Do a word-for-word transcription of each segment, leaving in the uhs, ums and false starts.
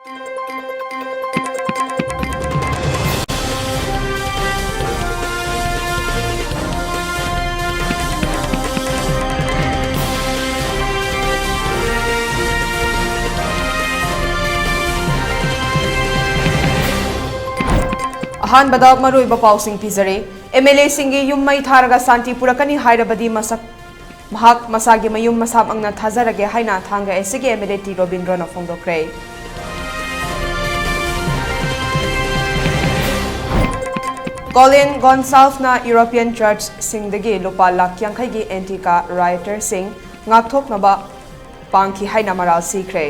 ꯑꯍꯥꯟꯕꯗ ꯃꯔꯨꯑꯣꯏꯕ ꯄꯥꯎꯁꯤꯡ ꯄꯤꯖꯔꯤ꯫ ꯑꯦꯝ ꯑꯦꯜ ꯑꯦꯁꯤꯡꯒꯤ ꯌꯨꯝ ꯃꯩ ꯊꯥꯔꯒ ꯁꯥꯟꯇꯤ ꯄꯨꯔꯛꯀꯅꯤ ꯍꯥꯏꯔꯕꯗꯤ ꯃꯁꯛ ꯃꯍꯥꯛ ꯃꯁꯥꯒꯤ ꯃꯌꯨꯝ ꯃꯁꯥꯃꯛꯅ ꯊꯥꯖꯔꯒꯦ ꯍꯥꯏꯅ ꯊꯥꯡꯒ ꯑꯦꯁ ꯁꯤꯒꯤ ꯑꯦꯝ ꯑꯦꯜ ꯑꯦ ꯇꯤ ꯔꯣꯕꯤꯟꯗ꯭ꯔꯣꯅ ꯐꯣꯡꯗꯣꯛꯈ꯭ꯔꯦ꯫ ꯀꯣꯂꯤꯟ ꯒꯣꯟꯁꯥꯜꯐꯅ ꯌꯨꯔꯣꯄꯤꯌꯟ ꯆꯔꯆꯁꯤꯡꯗꯒꯤ ꯂꯨꯄꯥ ꯂꯥꯈ ꯌꯥꯡꯈꯩꯒꯤ ꯑꯦꯟꯇꯤꯀꯥ ꯔꯥꯏꯇꯔꯁꯤꯡ ꯉꯥꯛꯊꯣꯛꯅꯕ ꯄꯥꯡꯈꯤ ꯍꯥꯏꯅ ꯃꯔꯥꯜ ꯁꯤꯈ꯭ꯔꯦ꯫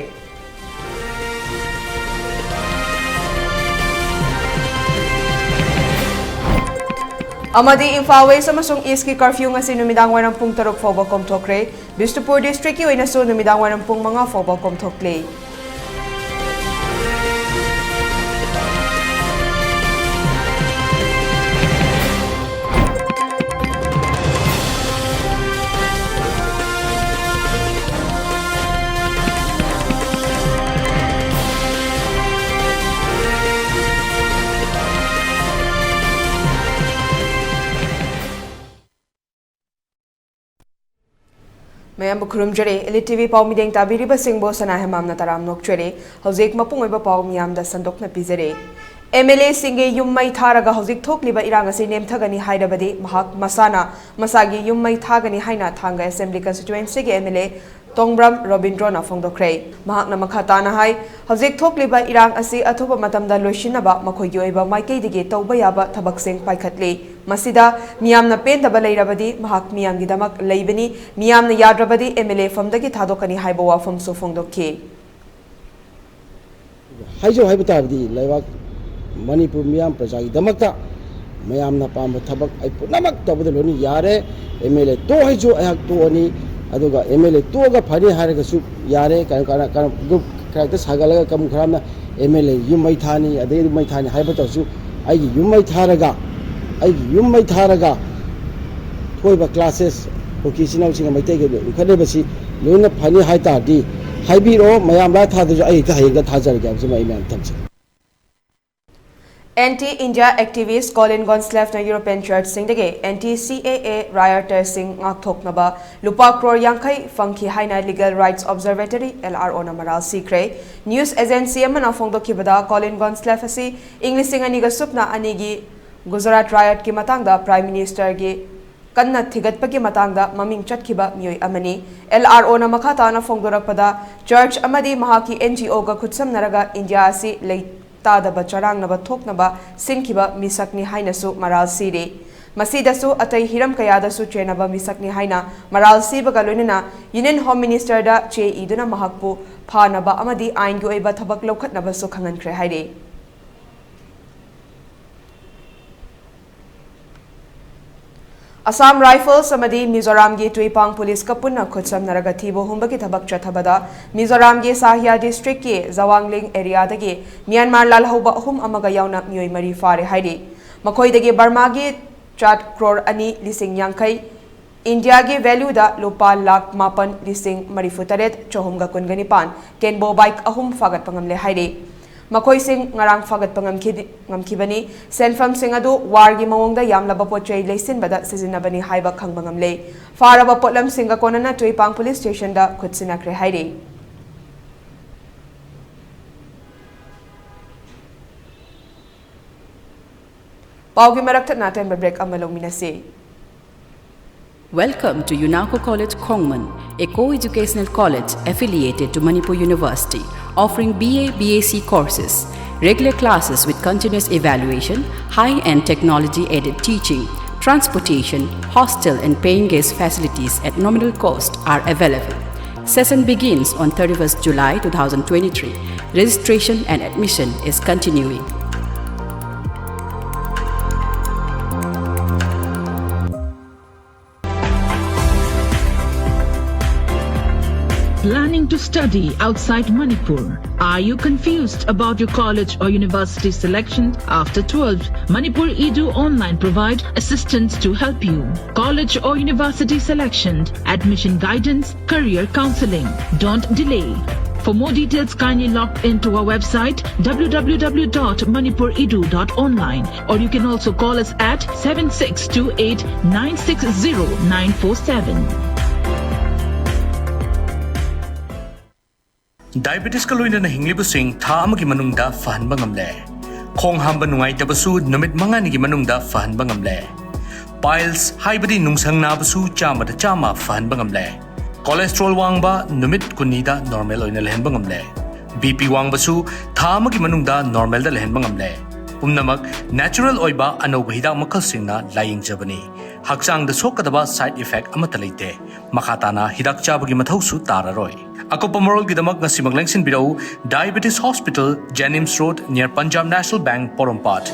ꯑꯃꯗꯤ ꯏꯝꯐꯥꯜ ꯋꯦꯁ ꯑꯃꯁꯨꯡ ꯏꯁꯀꯤ ꯀꯔꯐ꯭ꯌꯨ ꯉꯁꯤ ꯅꯨꯃꯤꯗꯥꯡ ꯋꯥꯏꯔꯝ ꯄꯨꯡ ꯇꯔꯨꯛ ꯐꯥꯎꯕ ꯀꯣꯝꯊꯣꯛꯈ꯭ꯔꯦ꯫ ꯕꯤꯁꯅꯨꯄꯨꯔ ꯗꯤꯁꯇ꯭ꯔꯤꯛꯀꯤ ꯑꯣꯏꯅꯁꯨ ꯅꯨꯃꯤꯗꯥꯡ ꯋꯥꯏꯔꯝ ꯄꯨꯡ ꯃꯉꯥ ꯐꯥꯎꯕ ꯀꯣꯝꯊꯣꯛꯂꯤ꯫ ꯃꯌꯥꯝꯕꯨ ꯈꯨꯔꯨꯝꯖꯔꯤ꯫ ꯏꯂꯤꯠ ꯇꯤ ꯚꯤ ꯄꯥꯎ ꯃꯤꯠꯌꯦꯡ ꯇꯥꯕꯤꯔꯤꯕꯁꯤꯡꯕꯨ ꯁꯅꯥ ꯍꯦꯃꯥꯝꯅ ꯇꯔꯥꯝꯅ ꯑꯣꯛꯆꯔꯤ꯫ ꯍꯧꯖꯤꯛ ꯃꯄꯨꯡ ꯑꯣꯏꯕ ꯄꯥꯎ ꯃꯤꯌꯥꯝꯗ ꯁꯟꯗꯣꯛꯅ ꯄꯤꯖꯔꯤ꯫ ꯑꯦꯝ ꯑꯦꯜ ꯑꯦꯁꯤꯡꯒꯤ ꯌꯨꯝ ꯃꯩ ꯊꯥꯔꯒ ꯍꯧꯖꯤꯛ ꯊꯣꯛꯂꯤꯕ ꯏꯔꯥꯡ ꯑꯁꯤ ꯅꯦꯝꯊꯒꯅꯤ ꯍꯥꯏꯔꯕꯗꯤ ꯃꯍꯥꯛ ꯃꯁꯥꯅ ꯃꯁꯥꯒꯤ ꯌꯨꯝ ꯃꯩ ꯊꯥꯒꯅꯤ ꯍꯥꯏꯅ ꯊꯥꯡꯒ ꯑꯦꯁꯦꯝꯕ꯭ꯂꯤ ꯀꯟꯁꯇꯤꯇ꯭ꯋꯦꯟꯁꯤꯒꯤ ꯑꯦꯝ ꯑꯦꯜ ꯑꯦ ꯇꯣꯡꯕ꯭ꯔꯝ ꯔꯣꯕꯤꯟꯗ꯭ꯔꯣꯅ ꯐꯣꯡꯗꯣꯛꯈ꯭ꯔꯦ꯫ ꯃꯍꯥꯛꯅ ꯃꯈꯥ ꯇꯥꯅ ꯍꯥꯏ, ꯍꯧꯖꯤꯛ ꯊꯣꯛꯂꯤꯕ ꯏꯔꯥꯡ ꯑꯁꯤ ꯑꯊꯨꯕ ꯃꯇꯝꯗ ꯂꯣꯏꯁꯤꯟꯅꯕ ꯃꯈꯣꯏꯒꯤ ꯑꯣꯏꯕ ꯃꯥꯏꯀꯩꯗꯒꯤ ꯇꯧꯕ ꯌꯥꯕ ꯊꯕꯛꯁꯤꯡ ꯄꯥꯏꯈꯠꯂꯤ꯫ ꯃꯁꯤꯗ ꯃꯤꯌꯥꯝꯅ ꯄꯦꯟꯗꯕ ꯂꯩꯔꯕꯗꯤ ꯃꯍꯥꯛ ꯃꯤꯌꯥꯝꯒꯤꯗꯃꯛ ꯂꯩꯕꯅꯤ, ꯃꯤꯌꯥꯝꯅ ꯌꯥꯗ꯭ꯔꯕꯗꯤ ꯑꯦꯝ ꯑꯦꯜ ꯑꯦ ꯐꯝꯗꯒꯤ ꯊꯥꯗꯣꯛꯀꯅꯤ ꯍꯥꯏꯕ ꯋꯥꯐꯝꯁꯨ ꯐꯣꯡꯗꯣꯛꯈꯤ꯫ ꯍꯥꯏꯖꯧ ꯍꯥꯏꯕ ꯇꯥꯔꯕꯗꯤ ꯂꯩꯕꯥꯛ ꯃꯅꯤꯄꯨꯔ ꯃꯤꯌꯥꯝ ꯄ꯭ꯔꯖꯥꯒꯤꯗꯃꯛꯇ ꯃꯌꯥꯝꯅ ꯄꯥꯝꯕ ꯊꯕꯛ ꯑꯩ ꯄꯨꯝꯅꯃꯛ ꯇꯧꯕꯗ ꯂꯣꯏꯅ ꯌꯥꯔꯦ꯫ ꯑꯦꯝ ꯑꯦꯜ ꯑꯦ ꯇꯣꯛ ꯍꯥꯏꯁꯨ ꯑꯩꯍꯥꯛ ꯇꯣꯛꯑꯅꯤ, ꯑꯗꯨꯒ ꯑꯦꯝ ꯑꯦꯜ ꯑꯦ ꯇꯣꯛꯑꯒ ꯐꯅꯤ ꯍꯥꯏꯔꯒꯁꯨ ꯌꯥꯔꯦ꯫ ꯀꯩꯅꯣ ꯀꯅꯥ ꯀꯅꯥ ꯒ꯭ꯔꯨꯞ ꯈꯔ ꯍꯦꯛꯇ ꯁꯥꯒꯠꯂꯒ ꯀꯃꯨ ꯈꯔ ꯑꯃꯅ ꯑꯦꯝ ꯑꯦꯜ ꯑꯦ ꯌꯨꯝ ꯃꯩ ꯊꯥꯅꯤ, ꯑꯗꯩ ꯌꯨꯝ ꯃꯩ ꯊꯥꯅꯤ ꯍꯥꯏꯕ ꯇꯧꯔꯁꯨ ꯑꯩꯒꯤ ꯌꯨꯝ ꯃꯩ ꯊꯥꯔꯒ, ꯑꯩꯒꯤ ꯌꯨꯝ ꯃꯩ ꯊꯥꯔꯒ ꯊꯣꯛꯏꯕ ꯀ꯭ꯂꯥꯁꯦꯁ, ꯀꯨꯀꯤ ꯏꯆꯤꯟ ꯏꯅꯥꯎꯁꯤꯡꯒ ꯃꯩꯇꯩꯒ ꯂꯤꯡꯈꯠꯂꯤꯕꯁꯤ ꯂꯣꯏꯅ ꯐꯅꯤ ꯍꯥꯏ ꯇꯥꯔꯗꯤ ꯍꯥꯏꯕꯤꯔꯛꯑꯣ, ꯃꯌꯥꯝ ꯂꯥꯏ ꯊꯥꯗꯁꯨ ꯑꯩ ꯍꯦꯛꯇ ꯍꯌꯦꯡꯗ ꯊꯥꯖꯔꯒꯦ ꯍꯥꯏꯕꯁꯤꯃ ꯑꯩ ꯃꯌꯥꯝ ꯊꯝꯖꯒꯦ꯫ Anti India activist Colin Gonsalves-ꯅ European church-ꯁꯤꯡꯗꯒꯤ Anti C A A rioters-ꯁꯤꯡ ꯉꯥꯛꯊꯣꯛꯅꯕ ꯂꯨꯄꯥ ꯀ꯭ꯔꯣꯔ ꯌꯥꯡꯈꯩ ꯐꯪꯈꯤ ꯍꯥꯏꯅ Legal Rights Observatory, L R O-ꯅ ꯃꯔꯥꯜ ꯁꯤꯈ꯭ꯔꯦ꯫ News agency ꯑꯃꯅ ꯐꯣꯡꯗꯣꯛꯈꯤꯕꯗ, Colin Gonsalves ꯑꯁꯤ ꯏꯪ ꯂꯤꯁꯤꯡ ꯑꯅꯤꯒ ꯁꯨꯞꯅ ꯑꯅꯤꯒꯤ Gujarat riot-ꯀꯤ ꯃꯇꯥꯡꯗ Prime Minister-ꯒꯤ ꯀꯟꯅ ꯊꯤꯒꯠꯄꯒꯤ ꯃꯇꯥꯡꯗ ꯃꯃꯤꯡ ꯆꯠꯈꯤꯕ ꯃꯤꯑꯣꯏ ꯑꯃꯅꯤ꯫ L R O-ꯅ ꯃꯈꯥ ꯇꯥꯅ ꯐꯣꯡꯗꯣꯔꯛꯄꯗ, church ꯑꯃꯗꯤ ꯃꯍꯥꯛꯀꯤ N G O-ꯒ ꯈꯨꯠꯁꯝꯅꯔꯒ ꯏꯟꯗꯤꯌꯥ ꯑꯁꯤ ꯂꯩꯇꯥꯗꯕ ꯆꯔꯥꯡꯅꯕ ꯊꯣꯛꯅꯕ ꯁꯤꯟꯈꯤꯕ ꯃꯤꯁꯛꯅꯤ ꯍꯥꯏꯅꯁꯨ ꯃꯔꯥꯜ ꯁꯤꯔꯤ꯫ ꯃꯁꯤꯗꯁꯨ ꯑꯇꯩ ꯍꯤꯔꯝ ꯀꯌꯥꯗꯁꯨ ꯆꯦꯟꯅꯕ ꯃꯤꯁꯛꯅꯤ ꯍꯥꯏꯅ ꯃꯔꯥꯜ ꯁꯤꯕꯒ ꯂꯣꯏꯅꯅ Union Home Minister-ꯗ ꯆꯦ ꯏꯗꯨꯅ ꯃꯍꯥꯛꯄꯨ ꯐꯥꯅꯕ ꯑꯃꯗꯤ ꯑꯥꯏꯟꯒꯤ ꯑꯣꯏꯕ ꯊꯕꯛ ꯂꯧꯈꯠꯅꯕꯁꯨ ꯈꯪꯍꯟꯈ꯭ꯔꯦ ꯍꯥꯏꯔꯤ꯫ Assam Rifles ꯑꯃꯗꯤ ꯃꯤꯖꯣꯔꯥꯝꯒꯤ ꯇꯨꯏꯄꯥꯡ ꯄꯨꯂꯤꯁꯀ ꯄꯨꯟꯅ ꯈꯨꯠꯁꯝꯅꯔꯒ ꯊꯤꯕ ꯍꯨꯝꯕꯒꯤ ꯊꯕꯛ ꯆꯠꯊꯕꯗ ꯃꯤꯖꯣꯔꯥꯝꯒꯤ ꯁꯥꯍꯤꯌꯥ district-ꯀꯤ ꯖꯋꯥꯡꯂꯤꯡ area-ꯗꯒꯤ ꯃ꯭ꯌꯥꯟꯃꯥꯔ ꯂꯥꯜꯍꯧꯕ ꯑꯍꯨꯝ ꯑꯃꯒ ꯌꯥꯎꯅ ꯃꯤꯑꯣꯏ ꯃꯔꯤ ꯐꯥꯔꯦ ꯍꯥꯏꯔꯤ꯫ ꯃꯈꯣꯏꯗꯒꯤ ꯕꯔꯃꯥꯒꯤ ꯆꯥꯠ ꯀ꯭ꯔꯣꯔ ꯑꯅꯤ ꯂꯤꯁꯤꯡ ꯌꯥꯡꯈꯩ, ꯏꯟꯗꯤꯌꯥꯒꯤ value-ꯗ ꯂꯨꯄꯥ ꯂꯥꯈ ꯃꯥꯄꯟ ꯂꯤꯁꯤꯡ ꯃꯔꯤꯐꯨ ꯇꯔꯦꯠ ꯆꯍꯨꯝꯒ ꯀꯨꯟꯒ ꯅꯤꯄꯥꯟ, ꯀꯦꯟꯕꯣ bike ꯑꯍꯨꯝ ꯐꯥꯒꯠꯄ ꯉꯝꯂꯦ ꯍꯥꯏꯔꯤ꯫ ꯃꯈꯣꯏꯁꯤꯡ ꯉꯔꯥꯡ ꯐꯥꯒꯠꯄ ꯉꯝꯈꯤ-, ꯉꯝꯈꯤꯕꯅꯤ꯫ ꯁꯦꯟꯐꯝꯁꯤꯡ ꯑꯗꯨ war-ꯒꯤ ꯃꯑꯣꯡꯗ ꯌꯥꯝꯂꯕ ꯄꯣꯠꯆꯩ ꯂꯩꯁꯤꯟꯕꯗ ꯁꯤꯖꯤꯟꯅꯕꯅꯤ ꯍꯥꯏꯕ ꯈꯪꯕ ꯉꯝꯂꯦ꯫ ꯐꯥꯔꯕ ꯄꯣꯠꯂꯝꯁꯤꯡꯒ ꯀꯣꯟꯅꯅ ꯇꯨꯏꯄꯥꯡ police station-ꯗ ꯈꯨꯠꯁꯤꯟꯅꯈ꯭ꯔꯦ ꯍꯥꯏꯔꯤ꯫ ꯄꯥꯎꯒꯤ ꯃꯔꯛ ꯊꯠꯅ ꯑꯇꯦꯟꯕ break ꯑꯃ ꯂꯧꯃꯤꯟꯅꯁꯤ꯫ Welcome to UNACO College Khongman, a co-educational college affiliated to Manipur University, offering B A, B S C courses, regular classes with continuous evaluation, high-end technology-aided teaching, transportation, hostel and paying guest facilities at nominal cost are available. Session begins on thirty-first July two thousand twenty-three. Registration and admission is continuing. Plan Planning to study outside Manipur? Are you confused about your college or university selection after twelve? Manipur Edu Online provide assistance to help you. College or university selection, admission guidance, career counseling. Don't delay. For more details, kindly log into our website w w w dot manipur edu dot online, or you can also call us at seven six two eight nine six zero nine four seven. Diabetesꯀ ꯂꯣꯏꯅꯅ ꯍꯤꯡꯂꯤꯕꯁꯤꯡ ꯊꯥ ꯑꯃꯒꯤ ꯃꯅꯨꯡꯗ ꯐꯍꯟꯕ ꯉꯝꯂꯦ꯫ ꯈꯣꯡ ꯍꯥꯝꯕ ꯅꯨꯡꯉꯥꯏꯇꯕꯁꯨ ꯅꯨꯃꯤꯠ ꯃꯉꯥꯅꯤꯒꯤ ꯃꯅꯨꯡꯗ ꯐꯍꯟꯕ ꯉꯝꯂꯦ꯫ Piles ꯍꯥꯏꯕꯗꯤ ꯅꯨꯡꯁꯪ ꯅꯥꯕꯁꯨ ꯆꯥꯝꯃꯗ ꯆꯥꯝꯃ ꯐꯍꯟꯕ ꯉꯝꯂꯦ꯫ Cholesterol ꯋꯥꯡꯕ ꯅꯨꯃꯤꯠ ꯀꯨꯟꯅꯤꯗ normal ꯑꯣꯏꯅ ꯂꯩꯍꯟꯕ ꯉꯝꯂꯦ꯫ BP ꯋꯥꯡꯕꯁꯨ ꯊꯥ ꯑꯃꯒꯤ ꯃꯅꯨꯡꯗ normalꯗ ꯂꯩꯍꯟꯕ ꯉꯝꯂꯦ꯫ ꯄꯨꯝꯅꯃꯛ natural ꯑꯣꯏꯕ ꯑꯅꯧꯕ ꯍꯤꯗꯥꯛ ꯃꯈꯜꯁꯤꯡꯅ ꯂꯥꯌꯦꯡꯖꯕꯅꯤ꯫ ꯍꯛꯆꯥꯡꯗ ꯁꯣꯛꯀꯗꯕ side effect ꯑꯃꯠꯇ ꯂꯩꯇꯦ꯫ ꯃꯈꯥ ꯇꯥꯅ ꯍꯤꯗꯥꯛ ꯆꯥꯕꯒꯤ ꯃꯊꯧꯁꯨ ꯇꯥꯔꯔꯣꯏ꯫ ꯑꯀꯨꯞꯄ ꯃꯔꯣꯜꯒꯤꯗꯃꯛ ꯉꯁꯤꯃꯛ ꯂꯦꯡꯁꯤꯟꯕꯤꯔꯛꯎ, Diabetes Hospital, Jennings Road, near Punjab National Bank, ꯄꯣꯔꯣꯝꯄꯥꯠ꯫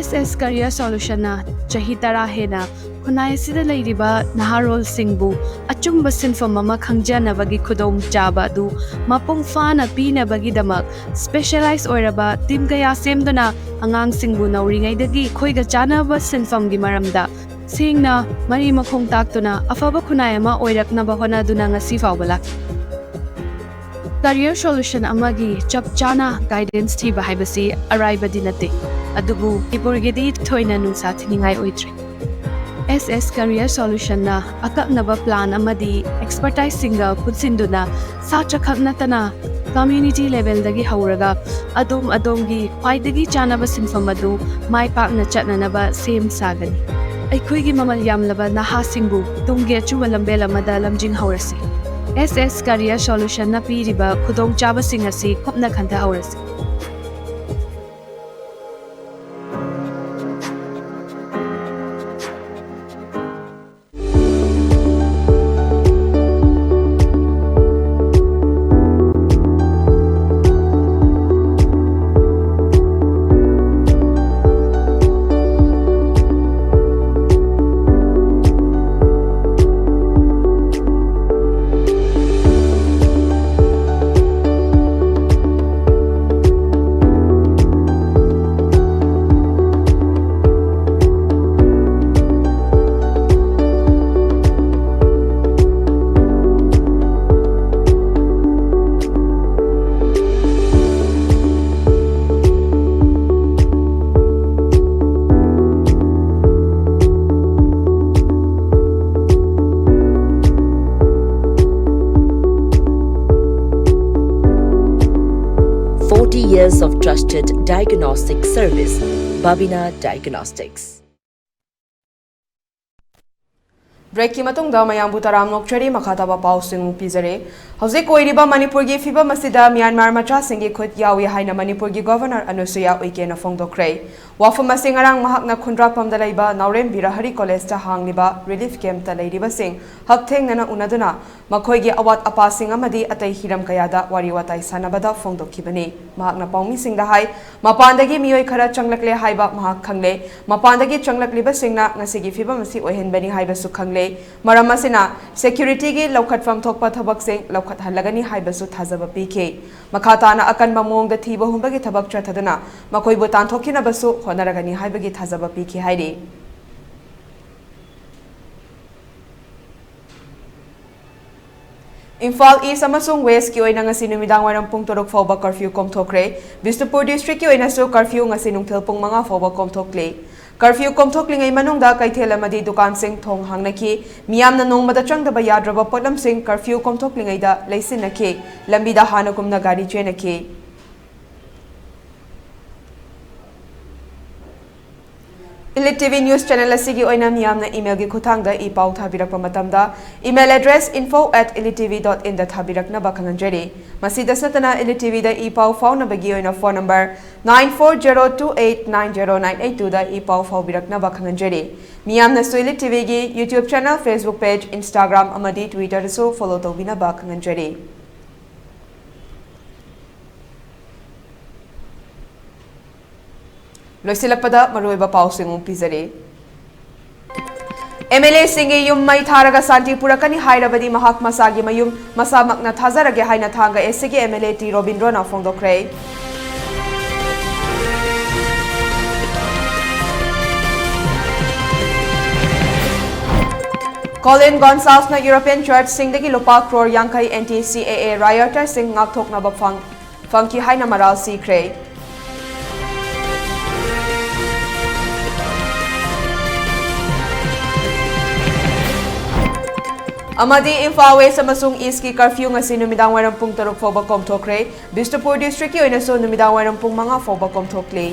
S S Career Solutionꯅ ꯆꯍꯤ ꯇꯔꯥ ꯍꯦꯟꯅ ꯈꯨꯟꯅꯥꯏ ꯑꯁꯤꯗ ꯂꯩꯔꯤꯕ ꯅꯍꯥꯔꯣꯜꯁꯤꯡꯕꯨ ꯑꯆꯨꯝꯕ ꯁꯤꯟꯐꯝ ꯑꯃ ꯈꯪꯖꯅꯕꯒꯤ ꯈꯨꯗꯣꯡꯆꯥꯕ ꯑꯗꯨ ꯃꯄꯨꯡ ꯐꯥꯅ ꯄꯤꯅꯕꯒꯤꯗꯃꯛ specialize ꯑꯣꯏꯔꯕ team ꯀꯌꯥ ꯁꯦꯝꯗꯨꯅ ꯑꯉꯥꯡꯁꯤꯡꯕꯨ ꯅꯧꯔꯤꯉꯩꯗꯒꯤ ꯑꯩꯈꯣꯏꯒ ꯆꯥꯟꯅꯕ ꯁꯤꯟꯐꯝꯒꯤ ꯃꯔꯝꯗ ꯁꯦꯡꯅ ꯃꯔꯤ ꯃꯈꯣꯡ ꯇꯥꯛꯇꯨꯅ ꯑꯐꯕ ꯈꯨꯟꯅꯥꯏ ꯑꯃ ꯑꯣꯏꯔꯛꯅꯕ ꯍꯣꯠꯅꯗꯨꯅ ꯉꯁꯤ ꯐꯥꯎꯕ ꯂꯥꯛꯂꯤ꯫ Career Solution ꯑꯃꯒꯤ ꯆꯞ ꯆꯥꯅ guidance ꯊꯤꯕ ꯍꯥꯏꯕꯁꯤ ꯑꯔꯥꯏꯕꯗꯤ ꯅꯠꯇꯦ, ꯑꯗꯨꯕꯨ ꯃꯅꯤꯄꯨꯔꯒꯤꯗꯤ ꯊꯣꯏꯅ ꯅꯨꯡꯁꯥ ꯊꯤꯅꯤꯡꯉꯥꯏ ꯑꯣꯏꯗ꯭ꯔꯦ꯫ S S Career Solutionꯅ ꯑꯀꯛꯅꯕ plan ꯑꯃꯗꯤ expertiseꯁꯤꯡꯒ ꯄꯨꯟꯁꯤꯟꯗꯨꯅ ꯁꯥꯇ꯭ꯔꯈꯛ ꯅꯠꯇꯅ community levelꯗꯒꯤ ꯍꯧꯔꯒ ꯑꯗꯣꯝ ꯑꯗꯣꯝꯒꯤ ꯈ꯭ꯋꯥꯏꯗꯒꯤ ꯆꯥꯅꯕ ꯁꯤꯟꯐꯝ ꯑꯗꯨ ꯃꯥꯏ ꯄꯥꯛꯅ ꯆꯠꯅꯅꯕ ꯁꯦꯝ ꯁꯥꯒꯅꯤ꯫ ꯑꯩꯈꯣꯏꯒꯤ ꯃꯃꯜ ꯌꯥꯝꯂꯕ ꯅꯍꯥꯁꯤꯡꯕꯨ ꯇꯨꯡꯒꯤ ꯑꯆꯨꯝꯕ ꯂꯝꯕꯦꯜ ꯑꯃꯗ ꯂꯝꯖꯤꯡꯍꯧꯔꯁꯤ꯫ S S Career Solutionꯅ ꯄꯤꯔꯤꯕ ꯈꯨꯗꯣꯡꯆꯥꯕꯁꯤꯡ ꯑꯁꯤ ꯀꯨꯞꯅ ꯈꯟꯊꯍꯧꯔꯁꯤ꯫ Years of trusted diagnostic service, Babina Diagnostics. Breakꯀꯤ ꯃꯇꯨꯡꯗ ꯃꯌꯥꯝꯕꯨ ꯇꯔꯥꯝꯅ ꯑꯣꯛꯆꯔꯤ꯫ ꯃꯈꯥ ꯇꯥꯕ ꯄꯥꯎꯁꯤꯡ ꯄꯤꯖꯔꯤ꯫ ꯍꯧꯖꯤꯛ ꯑꯣꯏꯔꯤꯕ ꯃꯅꯤꯄꯨꯔꯒꯤ ꯐꯤꯕꯝ ꯑꯁꯤꯗ ꯃ꯭ꯌꯥꯟꯃꯥꯔ ꯃꯆꯥꯁꯤꯡꯒꯤ ꯈꯨꯠ ꯌꯥꯎꯏ ꯍꯥꯏꯅ ꯃꯅꯤꯄꯨꯔꯒꯤ ꯒꯣꯚꯔꯅꯔ ꯑꯅꯨꯁꯨꯌꯥ ꯎꯏꯀꯦꯅ ꯐꯣꯡꯗꯣꯛꯈ꯭ꯔꯦ꯫ ꯋꯥꯐꯝ ꯑꯁꯤ ꯉꯔꯥꯡ ꯃꯍꯥꯛꯅ ꯈꯨꯟꯗ꯭ꯔꯥꯛꯄꯝꯗ ꯂꯩꯕ ꯅꯥꯎꯔꯦꯝ ꯕꯤꯔꯍꯔꯤ ꯀꯣꯂꯦꯖꯇ ꯍꯥꯡꯂꯤꯕ ꯔꯤꯂꯤꯐ ꯀꯦꯝꯞꯇ ꯂꯩꯔꯤꯕꯁꯤꯡ ꯍꯛꯊꯦꯡꯅꯅ ꯎꯅꯗꯨꯅ ꯃꯈꯣꯏꯒꯤ ꯑꯋꯥꯠ ꯑꯄꯥꯁꯤꯡ ꯑꯃꯗꯤ ꯑꯇꯩ ꯍꯤꯔꯝ ꯀꯌꯥꯗ ꯋꯥꯔꯤ ꯋꯥꯇꯥꯏ ꯁꯥꯟꯅꯕꯗ ꯐꯣꯡꯗꯣꯛꯈꯤꯕꯅꯤ꯫ ꯃꯍꯥꯛꯅ ꯄꯥꯎꯃꯤꯁꯤꯡꯗ ꯍꯥꯏ, ꯃꯄꯥꯟꯗꯒꯤ ꯃꯤꯑꯣꯏ ꯈꯔ ꯆꯪꯂꯛꯂꯦ ꯍꯥꯏꯕ ꯃꯍꯥꯛ ꯈꯪꯂꯦ꯫ ꯃꯄꯥꯟꯗꯒꯤ ꯆꯪꯂꯛꯂꯤꯕꯁꯤꯡꯅ ꯉꯁꯤꯒꯤ ꯐꯤꯕꯝ ꯑꯁꯤ ꯑꯣꯏꯍꯟꯕꯅꯤ ꯍꯥꯏꯕꯁꯨ ꯈꯪꯂꯦ꯫ ꯃꯔꯝ ꯑꯁꯤꯅ ꯁꯦꯀ꯭ꯌꯨꯔꯤꯇꯤꯒꯤ ꯂꯧꯈꯠꯐꯝ ꯊꯣꯛꯄ ꯊꯕꯛꯁꯤꯡ ꯂꯧꯈꯠꯍꯜꯂꯒꯅꯤ ꯍꯥꯏꯕꯁꯨ ꯊꯥꯖꯕ ꯄꯤꯈꯤ꯫ ꯃꯈꯥ ꯇꯥꯅ ꯑꯀꯟꯕ ꯃꯑꯣꯡꯗ ꯊꯤꯕ ꯍꯨꯝꯕꯒꯤ ꯊꯕꯛ ꯆꯠꯊꯗꯨꯅ ꯃꯈꯣꯏꯕꯨ ꯇꯥꯟꯊꯣꯛꯈꯤꯅꯕꯁꯨ ꯍꯣꯠꯅꯔꯒꯅꯤ ꯍꯥꯏꯕꯒꯤ ꯊꯥꯖꯕ ꯄꯤꯈꯤ ꯍꯥꯏꯔꯤ꯫ ꯏꯝꯐꯥꯜ ꯏꯁ ꯑꯃꯁꯨꯡ ꯋꯦꯁꯀꯤ ꯑꯣꯏꯅ ꯉꯁꯤ ꯅꯨꯃꯤꯗꯥꯡ ꯋꯥꯏꯔꯝ ꯄꯨꯡ ꯇꯔꯨꯛ ꯐꯥꯎꯕ ꯀꯔꯐ꯭ꯌꯨ ꯀꯣꯝꯊꯣꯛꯈ꯭ꯔꯦ꯫ ꯕꯤꯁꯅꯨꯄꯨꯔ ꯗꯤꯁꯇ꯭ꯔꯤꯛꯀꯤ ꯑꯣꯏꯅꯁꯨ ꯀꯔꯐ꯭ꯌꯨ ꯉꯁꯤ ꯅꯨꯡꯊꯤꯜ ꯄꯨꯡ ꯃꯉꯥ ꯐꯥꯎꯕ ꯀꯣꯝꯊꯣꯛꯂꯤ꯫ ꯀꯔꯐ꯭ꯌꯨ ꯀꯣꯝꯊꯣꯛꯂꯤꯉꯩ ꯃꯅꯨꯡꯗ ꯀꯩꯊꯦꯜ ꯑꯃꯗꯤ ꯗꯨꯀꯥꯟꯁꯤꯡ ꯊꯣꯡ ꯍꯥꯡꯅꯈꯤ꯫ ꯃꯤꯌꯥꯝꯅ ꯅꯣꯡꯃꯗ ꯆꯪꯗꯕ ꯌꯥꯗ꯭ꯔꯕ ꯄꯣꯠꯂꯝꯁꯤꯡ ꯀꯔꯐ꯭ꯌꯨ ꯀꯣꯝꯊꯣꯛꯂꯤꯉꯩꯗ ꯂꯩꯁꯤꯟꯅꯈꯤ꯫ ꯂꯝꯕꯤꯗ ꯍꯥꯟꯅꯒꯨꯝꯅ ꯒꯥꯔꯤ ꯆꯦꯟꯅꯈꯤ꯫ Elite TV news channel ꯑꯁꯤꯒꯤ ꯑꯣꯏꯅ ꯃꯤꯌꯥꯝꯅ email ꯒꯤ ꯈꯨꯠꯊꯥꯡꯗ ꯏ ꯄꯥꯎ ꯊꯥꯕꯤꯔꯛꯄ ꯃꯇꯝꯗ, email address info at elite TV dot in ꯗ ꯊꯥꯕꯤꯔꯛꯅꯕ ꯈꯪꯍꯟꯖꯔꯤ꯫ ꯃꯁꯤꯗꯁꯨ ꯅꯠꯇꯅ, Elite TV ꯗ ꯏ ꯄꯥꯎ ꯐꯥꯎꯅꯕꯒꯤ ꯑꯣꯏꯅ phone number nine four zero two eight nine zero nine eight two ꯗ ꯏ ꯄꯥꯎ ꯐꯥꯎꯕꯤꯔꯛꯅꯕ ꯈꯪꯍꯟꯖꯔꯤ꯫ ꯃꯤꯌꯥꯝꯅꯁꯨ Elite TV ꯒꯤ YouTube channel, Facebook page, Instagram ꯑꯃꯗꯤ Twitter ꯗꯁꯨ follow ꯇꯧꯕꯤꯅꯕ ꯈꯪꯍꯟꯖꯔꯤ꯫ ꯂꯣꯏꯁꯤꯜꯂꯛꯄꯗ ꯃꯔꯨꯑꯣꯏꯕ ꯄꯥꯎꯁꯤꯡ ꯑꯃꯨꯛ ꯄꯤꯖꯔꯤ꯫ MLA ꯁꯤꯡꯒꯤ ꯌꯨꯝ ꯃꯩ ꯊꯥꯔꯒ ꯁꯥꯟꯇꯤ ꯄꯨꯔꯛꯀꯅꯤ ꯍꯥꯏꯔꯕꯗꯤ ꯃꯍꯥꯛ ꯃꯁꯥꯒꯤ ꯃꯌꯨꯝ ꯃꯁꯥꯃꯛꯅ ꯊꯥꯖꯔꯒꯦ ꯍꯥꯏꯅ ꯊꯥꯡꯒ AC ꯒꯤ MLA ꯇꯤ ꯔꯣꯕꯤꯟꯗ꯭ꯔꯣꯅ ꯐꯣꯡꯗꯣꯛꯈ꯭ꯔꯦ꯫ ꯀꯣꯂꯤꯟ ꯒꯣꯟꯁꯥꯜꯁꯅ European church ꯁꯤꯡꯗꯒꯤ ꯂꯨꯄꯥ ꯀ꯭ꯔꯣꯔ ꯌꯥꯡꯈꯩ anti CAA rioter ꯁꯤꯡ ꯉꯥꯛꯊꯣꯛꯅꯕ ꯐꯪ-, ꯐꯪꯈꯤ ꯍꯥꯏꯅ ꯃꯔꯥꯜ ꯁꯤꯈ꯭ꯔꯦ꯫ ꯑꯃꯗꯤ ꯏꯝꯐꯥꯜ ꯋꯦꯁ ꯑꯃꯁꯨꯡ ꯏꯁꯀꯤ ꯀꯔꯐ꯭ꯌꯨ ꯉꯁꯤ ꯅꯨꯃꯤꯗꯥꯡ ꯋꯥꯏꯔꯝ ꯄꯨꯡ ꯇꯔꯨꯛ ꯐꯥꯎꯕ ꯀꯣꯝꯊꯣꯛꯈ꯭ꯔꯦ꯫ ꯕꯤꯁꯅꯨꯄꯨꯔ ꯗꯤꯁꯇ꯭ꯔꯤꯛꯀꯤ ꯑꯣꯏꯅꯁꯨ ꯅꯨꯃꯤꯗꯥꯡ ꯋꯥꯏꯔꯝ ꯄꯨꯡ ꯃꯉꯥ ꯐꯥꯎꯕ ꯀꯣꯝꯊꯣꯛꯂꯤ꯫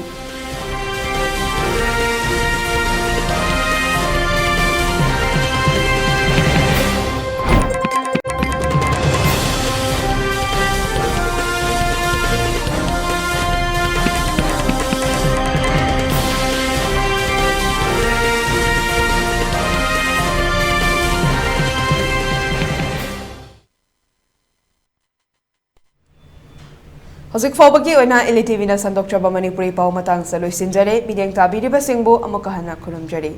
ꯍꯧꯖꯤꯛ ꯐꯥꯎꯕꯒꯤ ꯑꯣꯏꯅ ꯏꯂꯤ ꯇꯤꯚꯤꯅ ꯁꯟꯗꯣꯛꯆꯕ ꯃꯅꯤꯄꯨꯔꯤ ꯄꯥꯎ ꯃꯇꯥꯡꯁꯤꯗ ꯂꯣꯏꯁꯤꯟꯖꯔꯦ꯫ ꯃꯤꯠꯌꯦꯡ ꯇꯥꯕꯤꯔꯤꯕꯁꯤꯡꯕꯨ ꯑꯃꯨꯛꯀ ꯍꯟꯅ ꯈꯨꯔꯨꯝꯖꯔꯤ꯫